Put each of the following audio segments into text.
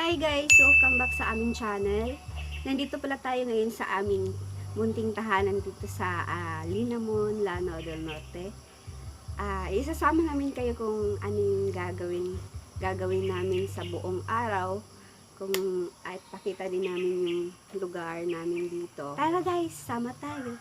Hi guys! Welcome back sa aming channel. Nandito pala tayo ngayon sa aming munting tahanan dito sa Linamon, Lanao del Norte. Isasama namin kayo kung ano yung gagawin namin sa buong araw. Kung at pakita din namin yung lugar namin dito. Tara guys, sama tayo.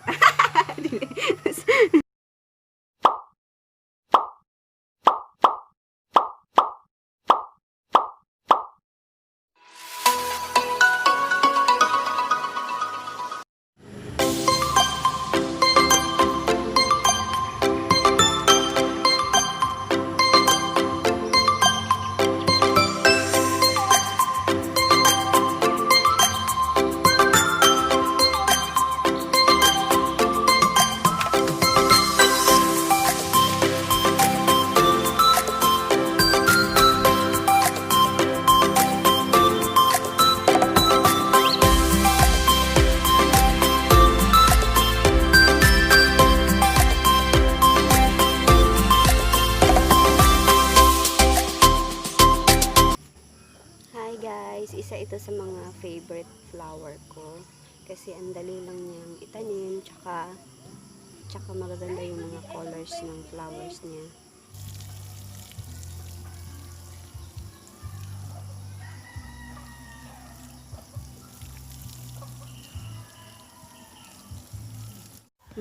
Hi guys! Isa ito sa mga favorite flower ko. Kasi ang dali lang niyang itanim, tsaka magaganda yung mga colors ng flowers niya.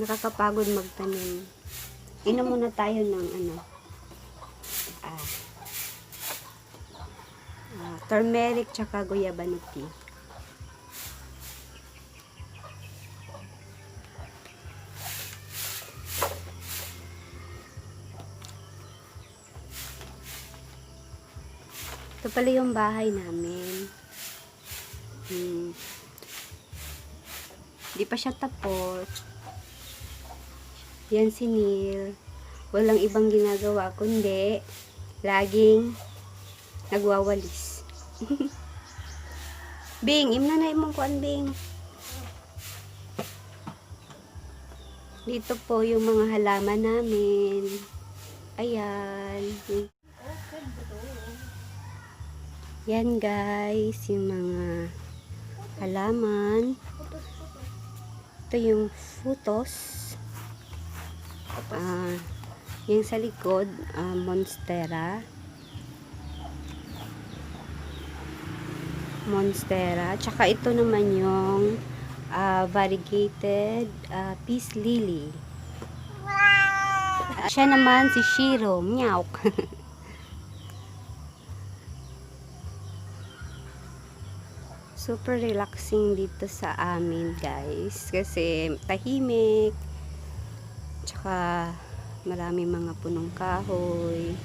Nakakapagod magtanim. Inom muna tayo ng ano, ah, turmeric tsaka guyabano tea. Ito pala yung bahay namin. Di pa siya tapos. Yan si Neil. Walang ibang ginagawa kundi laging nagwawalis. Bing, imna na imong kuan, Bing. Dito po yung mga halaman namin. Ayan. Yan guys, yung mga halaman. Ito yung futos. Yung sa likod, monstera. Monstera. Tsaka ito naman yung variegated peace lily. Siya naman si Shiro. Meow. Super relaxing dito sa amin, guys. Kasi tahimik. Tsaka marami mga punong kahoy.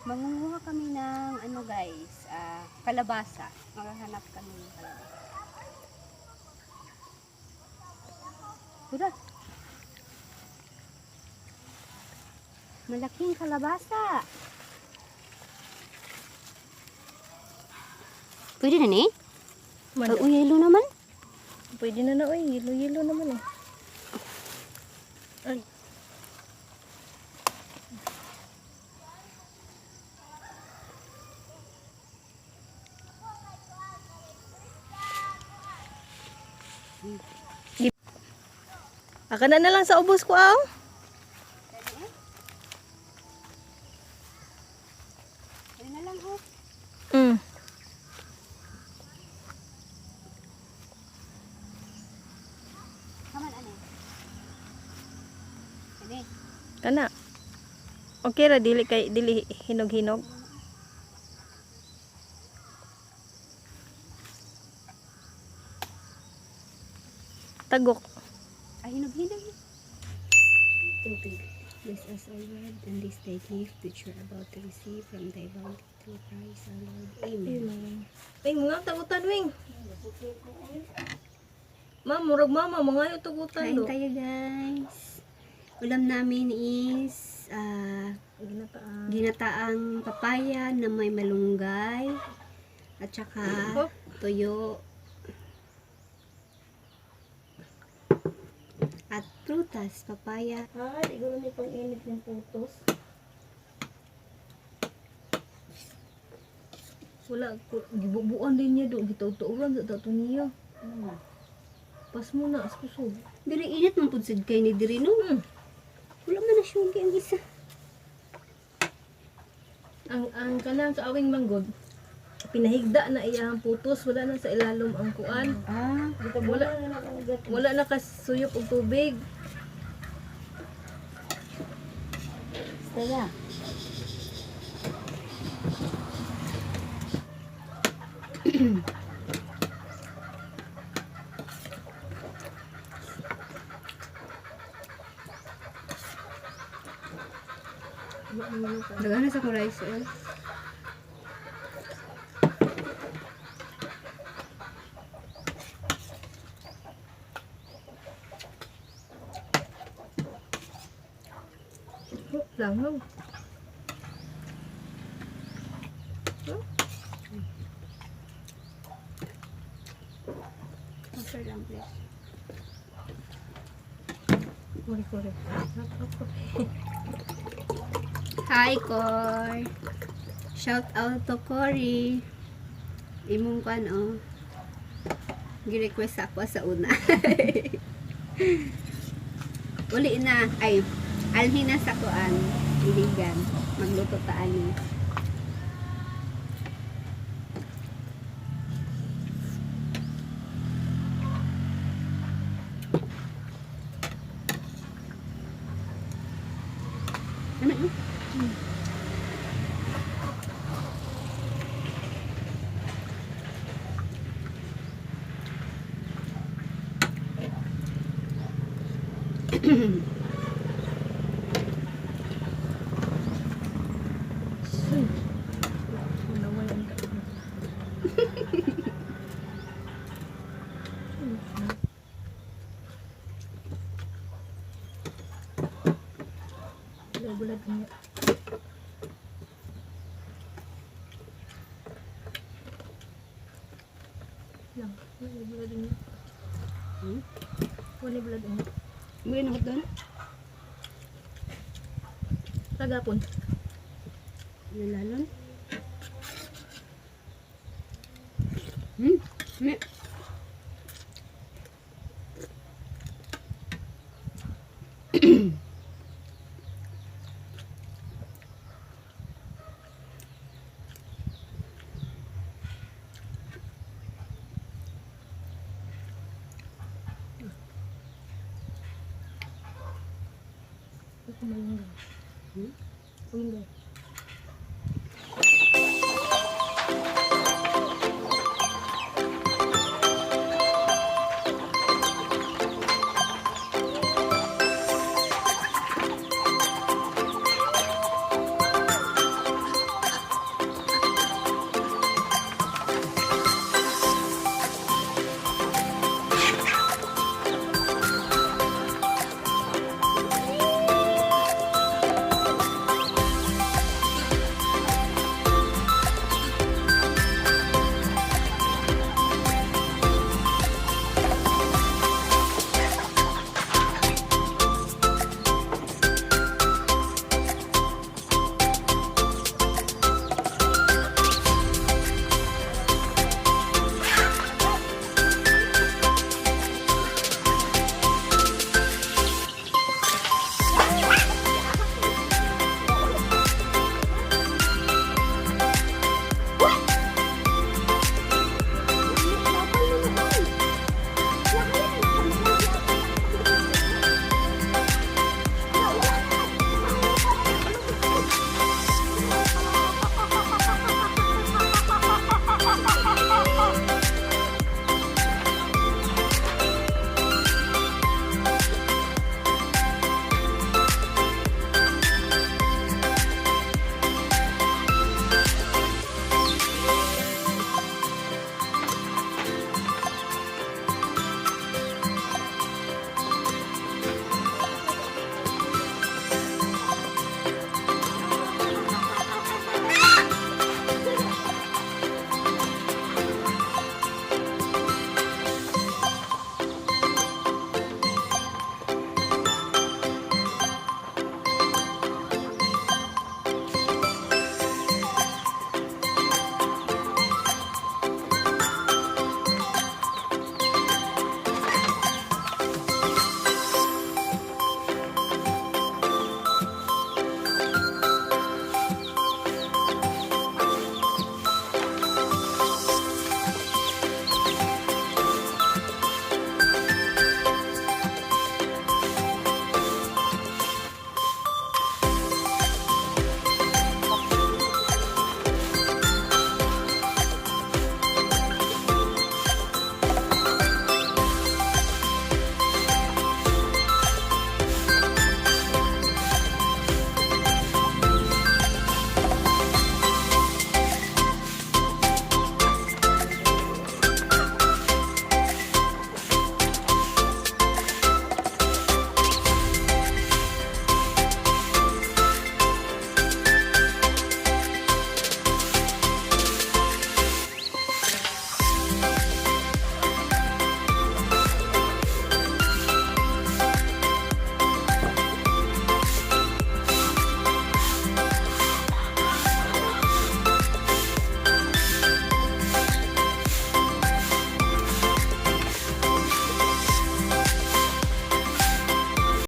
Mangunguha kami ng ano guys, kalabasa. Maghahanap kami ng kalabasa. Tara. Malaking kalabasa. Pwede na ni? Mano. Ay, yellow naman. Pwede na na, oy. Yelo-yelo naman eh. Ay. Aka na na lang sa ubos ko aw. Ayun na lang oh. Kaman ano? Ano? Kana. Okay ra dili kay dili hinog-hinog. Tagok. Ay, hinog-hinog. Tubig. Bless us, O Lord, and this thy gift which we are about to receive from thy bounty through Christ our Lord. Amen. Ay, mga tagutan wing. Ma'am, murag mama, mga yung tagutan Kain do. tayo, guys. Ulam namin is Ginataan. ginataang papaya na may malunggay at saka Oh. tuyo at prutas, papaya. Ah, siguro ni pang init ng putos. Wala ko, gibubuan din niya do, gitutuuran sa tato niya. Pas mo na, as kusog. Diri init man pud sad kay ni diri no. Wala man na syugi ang isa. Ang kanang sa awing manggod, pinahigda na iya ang putos, wala na sa ilalom ang kuan. Ah, Wala, wala na kasuyop og tubig. saya. Daghan na sa akong rice oil. Oh, langaw. Offer lang please. Kore, kore. Hi, Cor. Shout out to Cory. Imong kan oh. Gi-request ako sa una. Uli na. Ay, alhin na sa kuan. Iligan. Magluto ta ani. Ano yun? Bulag niya. Lang, wala bulad niya. Hmm? Wala bulad niya. Muli na ko doon. Tagapon. Nalalon. Hmm. Me. Ako malunggay. Hmm? Malunggay.